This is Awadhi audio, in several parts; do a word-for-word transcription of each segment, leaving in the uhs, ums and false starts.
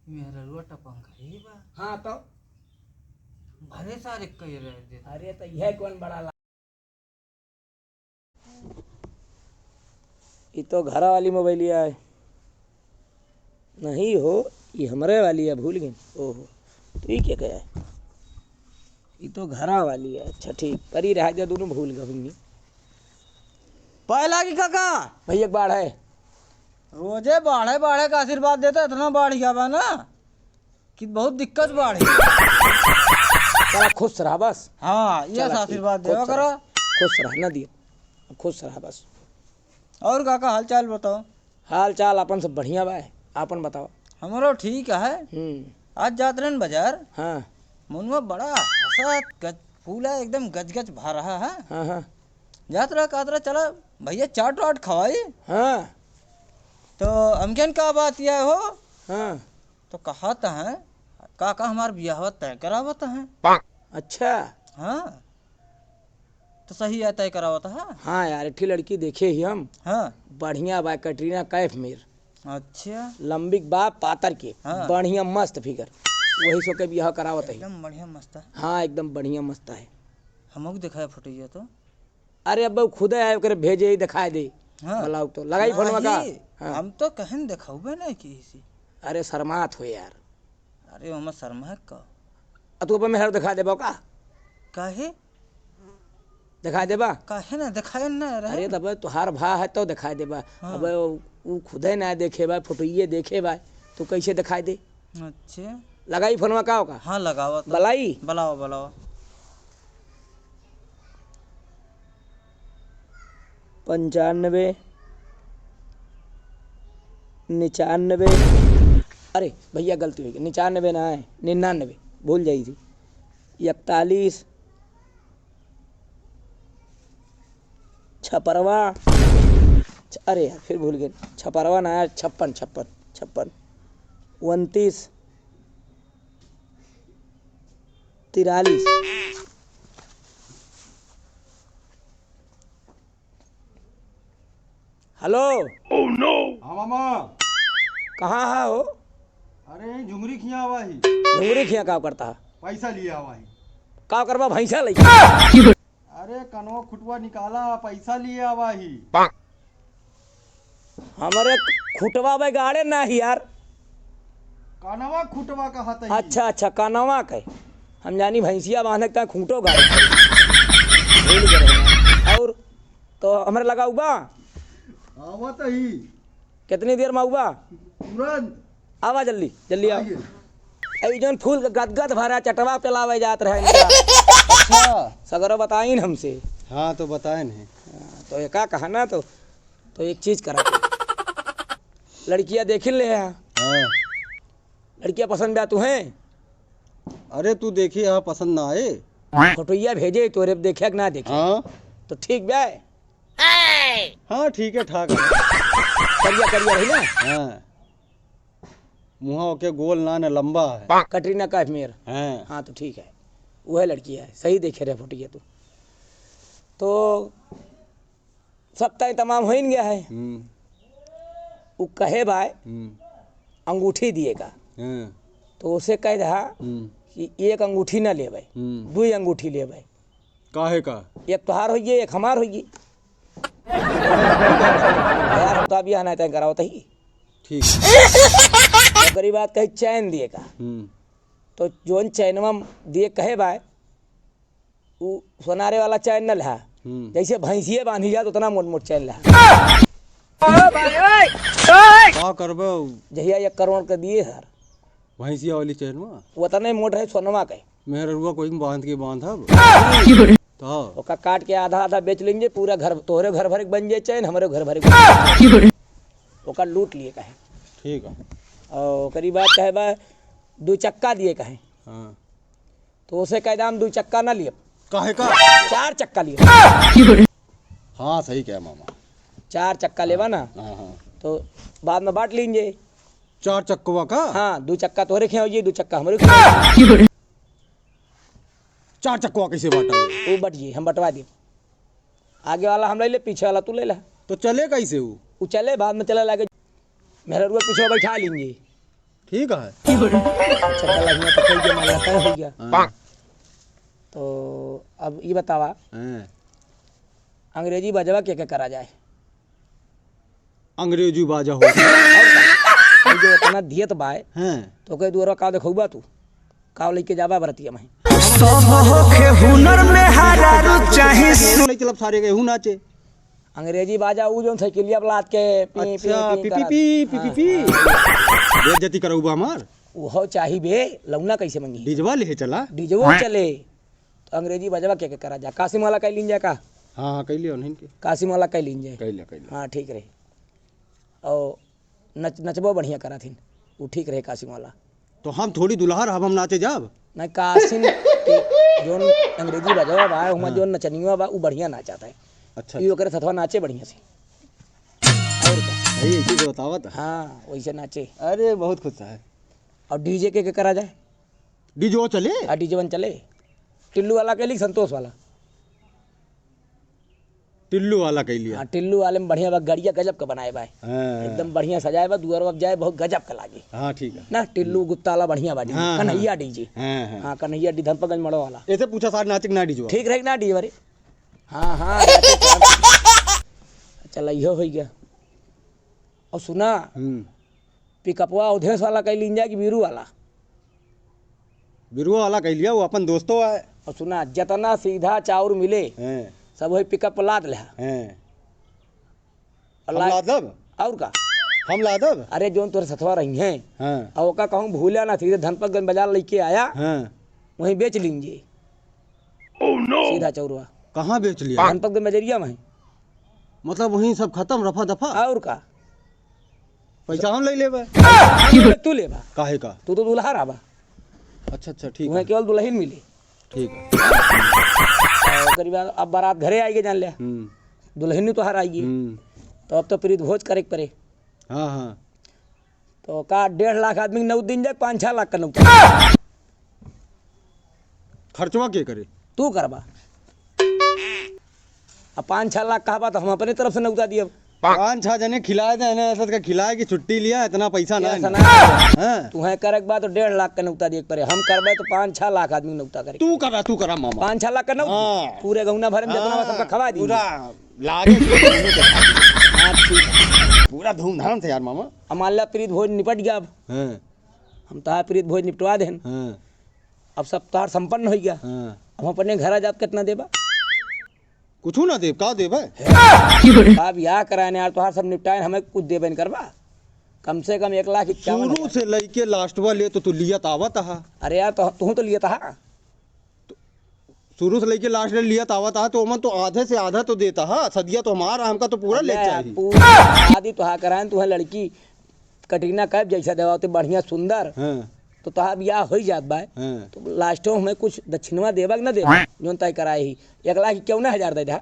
मेहररुआ टपंग ही बा। हाँ तो? भले सारे कह रहे थे। अरे तो यह कौन बड़ा ला-, ई तो घरा वाली मोबाइलिया है। नहीं हो, ई हमरे वाली है, भूल गए। ओहो, तो ई क्या कहे? ई तो घरा वाली है। अच्छा ठीक, परी रहा जा, दोनों भूल गए होंगे। पाए लागी काका। भैया एक बाढ़ है। रोजे बाढ़े बाढ़े का आशीर्वाद देता, इतना बाढ़ गया बा ना कि बहुत दिक्कत बाढ़ है। चला खुश रहा बस। हाँ, ये चला ठीक, आशीर्वाद खुश देवा रहा, करा। खुश रहा ना दिया, खुश रहा बस। और काका हाल चाल बताओ। हाल चाल अपन सब बढ़िया बा, आपन बताओ। हमरो ठीक है। हम्म। आज जात रहन बाजार। हाँ। मनुआ बड़ा हंसत गज-, फूला एकदम गजगज भा रहा है। हाँ, हाँ। जात रहा, कहत रहा, "चला भैया चाट वाट खवाई।" हाँ। तो हम कहन, "का बात यह हो?" हाँ। तो कहत हैं, "काका हमार बियाहवा तय करावत हैं।" अच्छा। हाँ। तो सही है, तय करावत है। हाँ यार, एक ठे लड़की देखे ही हम। हाँ। बढ़िया बा, कटरीना कैफ मेर। अच्छा। लंबी बा, पातर के। हाँ। बढ़िया मस्त फिगर। वही सो के बियाह करावत है। एकदम बढ़िया मस्त है। हाँ, एकदम बढ़िया मस्त है। हमको दिखाया फोटो ये तो। अरे अब खुदे आए, ओकरे भेजे ही दिखाए दे। हाँ। बुलाओ तो। लगाई फोनवा का? नहीं, हाँ। हम तो कहन दिखाउबे नहीं की इसी। अरे शर्मात हो यार। अरे ओमा शर्मा है का? आ तू अपन मेहर दिखा देबो का? काहे? दिखा देबा? काहे ना दिखाए ना रहे? अरे तब तुहार भा है तो दिखा देबा। हाँ। अब उ खुदे ना देखे बा, फोटोइये देखे बा, तू कैसे दिखाई दे? अच्छा। लगाई फोनवा का होगा? हाँ, लगावा तो। बलाई? बलाओ, बलाओ। पंचानबे, निचानबे, अरे भैया गलती होइ गई, निचानबे ना है, निन्यानबे, भूल जाई थी। इकतालीस, छपरवा, छ-, अरे यार, फिर भूल गए, छपरवा ना है, छप्पन, छप्पन, छप्पन, उनतीस, तिरालीस। हेलो। Oh no! हाँ मामा। कहाँ है हो? अरे यहीं झुमरी खिया आवा ही। झुमरी खिया का करता है? पैसा लिए आवा ही। का करबा भैंसा लइके? अरे कनवा खुटवा निकाला, पैसा लिए आवा ही। हमरे खुटवा बे गाड़े ना ही यार। कनवा खुटवा कहत ही। अच्छा, अच्छा, कनवा के। हम जानी भैंसिया बांधे का खूंटो गाड़े। भूल गए। और तो हमरे लगा उबा? आवत ही। कितनी देर में उबा? तुरंत। आवा जल्दी, जल्दी आवा। आइए। अई जौन फूल के गदगद भरा चटवा पेलावे जात रहे इनका। अच्छा। सगरो बताइन हमसे। हाँ, तो बताइन है। हाँ, तो एका कहा ना तो, तो एक चीज करा। लड़किया देखिन ले है। हाँ। लड़किया पसंद बा तुहें? अरे तू देखी, हाँ, पसंद ना आए। फोटोइया भेजे तोरे, देखे कि ना देखे? हाँ। तो ठीक बा? हाँ, ठीक है, ठाक है। करिया, करिया रही ना? हाँ। मुँहा ओके गोल ना, न लंबा है। कटरीना कैफ मेर। हाँ। हाँ, तो ठीक है, वह लड़की है, सही देखे रहे फोटोइया तू। तो सब तय तमाम होइन गया है। हम्म। उ कहे बाय, हम्म। अंगूठी दिए का। हाँ। तो उसे कह दहा हम्म। कि एक अंगूठी ना लेबै, हम्म। दुई अंगूठी लेबै। काहे का? एक तोहार होइए, एक हमार होइए। यार, हम तो अब यहाँ नहीं तय करावत ही। ठीक। ओकरी बात कही चैन दिए का। हम्म। तो जोन चैनवा दिए कहे बाय, उ सोनारे वाला चैन न लहा। हम्म। जैसे भैंसिए बांधी जात, उतना मोट मोट चैन लहा। का करबे उ? जहिया एक करोड़ के दिए सर। भैंसिया वाली चैनवा? उतने मोट है सोनवा के। मेहररुआ कोई बांध के बांधब। तो ओका काट के आधा आधा बेच लेंगे, पूरा घर, तोहरे घर भर के बन जाए चैन, हमरे घर भर के बन जाए। ओका लूट लिए कहे। ठीक है। और ओकरी बात कहे बा, दू चक्का दिए कहे। हाँ। तो उसे कह दाम दू चक्का ना लिए। काहे का? चार चक्का लिए। हाँ, सही कहे मामा। चार चक्का लेबा ना, हाँ, हाँ। तो बाद में बांट लीजिए। चार चक्कवा का? हाँ, दू चक्का तोहरे खेव जी, दू चक्का हमरे खेव। चार चक्कवा कैसे बांटा? वो बट जी, हम बंटवा दे। आगे वाला हम ले ले, पीछे वाला तू ले ले। तो चले कैसे वो? वो चले, बाद में चले लागे। मेहररुआ पीछे बैठा लेंगे। ठीक है। अच्छा, चला, हियाँ तो कई के मामला तय हो गया। हाँ। तो अब ई बतावा, हाँ। अंग्रेजी बाजवा के के करा जाए? अंग्रेजी बाजा हो। और का? ई जो इतना दियत बाय, हाँ। तो के दुआरा का देखौबा तू? का लेके जाबा बरतिया में? सब होखे हुनर में हरारू चाही सु- नहीं चलब सारे के हूँ नाचे। अंग्रेजी बाजा ऊ जौन साइकिलिया पे लाद के पी, पी, अच्छा, पी पी, पी, करत। पी, पी, पी, हाँ, पी। हाँ। बेइज्जती करौबा हमार। उहो चाही बे, लौना कैसे मंगी? डीजवा ले चला। डीजवो चले। तो अंग्रेजी बजवा के, के करा जा? कासिम वाला कह लीन जाए का? हाँ, हाँ, कह लियो उन्हीं के। कासिम वाला कह लीन जाए। कह लिया, कह लिया। हाँ, ठीक रहे। और नच-, नचबो बढ़िया करा थीन, वो ठीक रहे कासिम वाला। तो हम थोड़ी दुल्हा रहब, हम नाचे जाब? नहीं, कासिम के जोन अंग्रेजी बजवा बा, हुआँ हाँ। जोन नचनिया बा, वो बढ़िया नाचाता है। अच्छा, ये अच्छा। ओकरे सथवा नाचे बढ़िया से। और का? सही है, इसी से बतावा था। हाँ, वैसे नाचे। अरे, बहुत खुश है। और डीजे के, के करा जाए? डीजे वो चले? हाँ, डीजे वन चले। टिल्लू वाला कह ली, संतोष वाला? टिल्लू वाला कह लिया। हाँ, टिल्लू वाले में बढ़िया बा, गड़िया गजब का बनाए बा। हाँ। एकदम बढ़िया सजाए बा, दुआर अब जाए, बहुत गजब का लागे। हाँ, ठीक है। ना, टिल्लू गुप्ता वाला बढ़िया बा, हाँ, हाँ। कन्हैया डीजे। हाँ, हाँ। हाँ, कन्हैया डी धनपतगंज मड़ो वाला। ऐसे पूछा सार नाचे कि ना डीजे वाला? ठीक रहे कि ना डीजे वाले? हाँ, हाँ, नाचे सार। चला, इहो हो गया। और सुना, हम्म। पिकअपवा अवधेश वाला कह लीन जाए कि बीरू वाला? बीरू वाला कह लिया, वो अपन दोस्तो है। और सुना, जितना सीधा चाउर मिले, हैं। सब वही पिकअप पर लाद ले। हैं। और हम ला-, लादब? और का? हम लादब? अरे, जोन तोरे सथवा रही हैं, हाँ। और ओका कहूँ भूला ना, सीधे धनपतगंज बाजार लेके आया, हाँ। वहीं बेच लीन जाए। Oh no! सीधा चौरवा। कहाँ बेच लिया? धनपतगंज बजरिया में। मतलब, वहीं सब खत्म, रफा दफा? और का? पैसा हम ले लेबे। तू लेबा। काहे का? तू तो दुल्हा रहबा। अच्छा, अच्छा, ठीक तुम्हें है। केवल दुल्हन मिली। ठीक है। और ओकरी बाद अब बारात घरे आइगे, जान ले। हम्म। दुल्हन तोहार आइगे। हम्म। तो अब तो प्रीत भोज करे के पड़े। हाँ, हाँ। तो का डेढ़ लाख आदमी के नौत दिन जाए, पाँच छह लाख का नौत? खर्चवा के करे? तू करबा। अब पाँच छह लाख कहबा तो हम अपने तरफ से नौता दियब। पाँच छह जने खिलाए दे, इन्हें ऐसा का खिलाए कि छुट्टी लिया, इतना पैसा ना ऐसा है। ना। हाँ। तुहें करे के बाद तो डेढ़ लाख का नौता दिए के पड़े, हम करबे तो पाँच छह लाख आदमी नौता करे। तू करा, तू करा मामा। पाँच छह लाख का नौता? हाँ। पूरे गौना भरे में जितना बा हाँ, सबका खवा दी। पूरा लागे। हाँ, ठीक। पूरा धूमधाम से यार मामा। अब मान ला प्रीत भोज निपट गया अब। हाँ। हम तोहार प्रीत भोज निपटवा देहन। हाँ। अब सब तोहार संपन्न हो गया। हाँ। अब हम अपने घर आ जाब, कितना देबा? कुछू ना देब, का देबे? अब या कराने यार, तोहार सब निपटाए, हमें कुछ देबे न करबा। कम से कम एक लाख इक्यावन हजार। शुरू से लइके लास्टवा ले तो तू लियत आवत हा। अरे यार, तो तू तो लियत हा। शुरू से लेके लास्ट ले लिया तावत आ, तो ओमन तो आधे से आधा तो देता हा, सदिया तो हमारा, हमका तो पूरा ले अरे, चाहिए। पूरा शादी तो हा कराएन, तू है लड़की कटरीना कैफ जैसा देवा होते, बढ़िया सुंदर। हाँ। तो तोहार बियाह हो ही जात बा। हाँ। तो लास्ट में हमें कुछ दक्षिणवा देबा कि ना देबा? हाँ। जोन तय कराए ही, एक लाख इक्यावन हजार दे दे।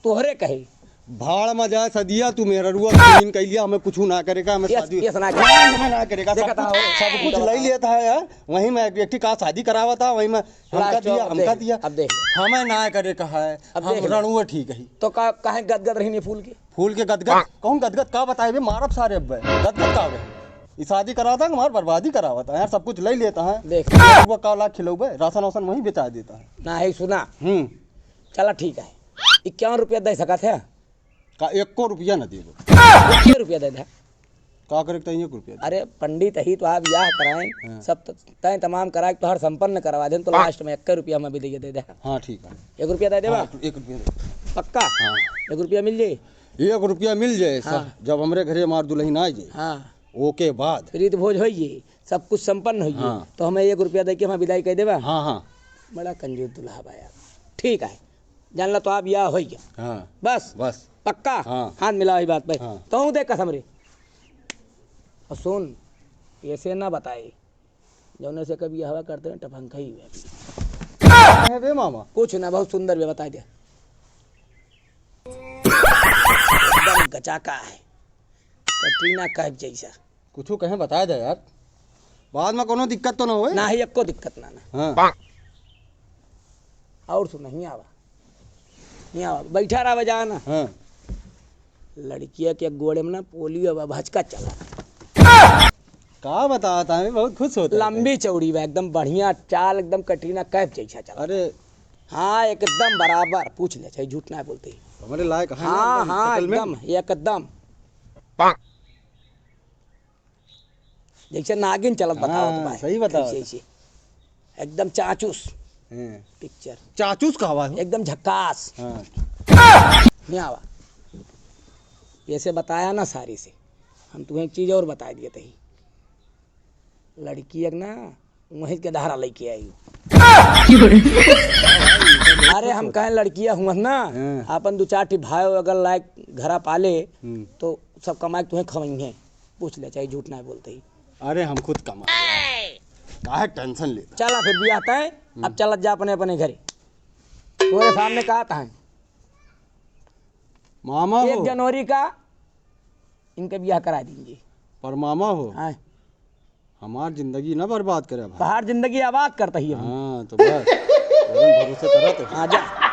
तोहरे कहे। भाड़ में जाए सदिया, तू मेहररुआ के दिन कह लिया, हमें कुछ ना करे का, हमें ये, शादी ये सुना के। नहीं, हमें ना करे का, देखा सब था कुछ, वो। सब कुछ ले लेता है यार। वहीं में एक व्यक्ति का शादी करावा था, वहीं में हमका लास्ट दिया, अब हमका देख, दिया। अब देख। हमें ना करे का है, अब हम देख ले। रणुआ ठीक है। तो का, काहे गदगद रही नहीं फूल के? फूल के गदगद? कौन गदगद का बताए बे, मारब सारे अब बे। गदगद का बे? ई शादी कराता है, हमार बर्बादी करावता है यार, सब कुछ ले लेता है। देख। रणुआ का लाख खिलौबे, राशन वासन वहीं बेचा देता है। ना है, सुना। हम्म। चला ठीक है, इक्यावन रुपया दे सकत है। का एको रुपया ना देबो? एक रुपया दे दे। का करे के एक रुपया दे? अरे पंडित ही तो आप बियाह कराएं, हाँ। सब त-, तय तमाम कराए के तोहर संपन्न करवा दें, तो लास्ट में एक रुपया हमें भी दे दे दे। हाँ, ठीक है। एक रुपया दे देबा? हाँ, एक रुपया दे। पक्का? हाँ। एक रुपया मिल जाई? एक रुपया मिल जाए, हाँ। जब हमरे घरे हमार दुल्हन आ जाए, हाँ। ओके बाद। प्रीत भोज होई जाई, सब कुछ संपन्न होई जाई, हाँ। तो हमें एक रुपया दे के हमें विदाई कर देबा? हाँ, हाँ। बड़ा कंजूस दुल्हा बा यार। ठीक है। जान ला तो आप या हो गया। हाँ। बस। बस। पक्का? हाँ। हाथ मिला हुई बात पे। हाँ। तो हूँ दे कसम रे। और सुन, ऐसे ना बताए, जौने से कभी हवा करते हैं टफंका ही हुआ। है बे मामा? कुछ ना, बहुत सुंदर बे, बता दे। एकदम गचाका है, कटरीना कैफ जैसा। कुछू कहें बता दे यार, बाद में कोनो दिक्कत तो ना होए? ना ही, एको दिक्कत ना, ना। हाँ। और सुन, नहीं आवा, नहीं आवा, बैठा रहा, बजा ना। हाँ। लड़किया के गोड़े में ना पोलियो बा, भचका चला। का बतावत है, बहुत खुश होत है। लंबी चौड़ी बा, एकदम बढ़िया चाल, एकदम कटरीना कैफ जैसा चला। अरे। हाँ, एकदम बराबर। पूछ ले, चाहे झूठ ना बोलते ही। हमरे लायक है ना, हाँ, एकदम हाँ, settlement। एकदम, एकदम। जैसे नागिन चलत बतावत हाँ, बा। सही बतावत। ऐसे, ऐसे। एकदम चाचूस। हैं। पिक्चर। चाचूस कहवा हो? एकदम झक्कास। हाँ। नहीं आवा। ऐसे बताया ना सारी से। हम तुम्हें एक चीज और बताइ दिए तही। लड़की एक ना वहीं के धारा लेके आई। अरे हम कहें लड़किया हुआ ना, हाँ। अपन दो चार ठी भाई अगर लायक घरा पाले, हम्म। तो सब कमाए के तुम्हें खवइहें। पूछ ले, चाहे झूठ ना बोलते ही। अरे हम खुद कमा, काहे tension लेता? चला फिर बियाह तय, अब हम्म। चलत जा अपने, अपने घरे। तोरे सामने कहा था, मामा एक हो। जनवरी का इनके बियाह करा देंगे। पर मामा हो, हाँ। हमार जिंदगी ना बर्बाद करे भाई। तोहार जिंदगी आबाद करता ही अभी। हाँ, तो बस, तुम भरोसे करत हो। हाँ, जा।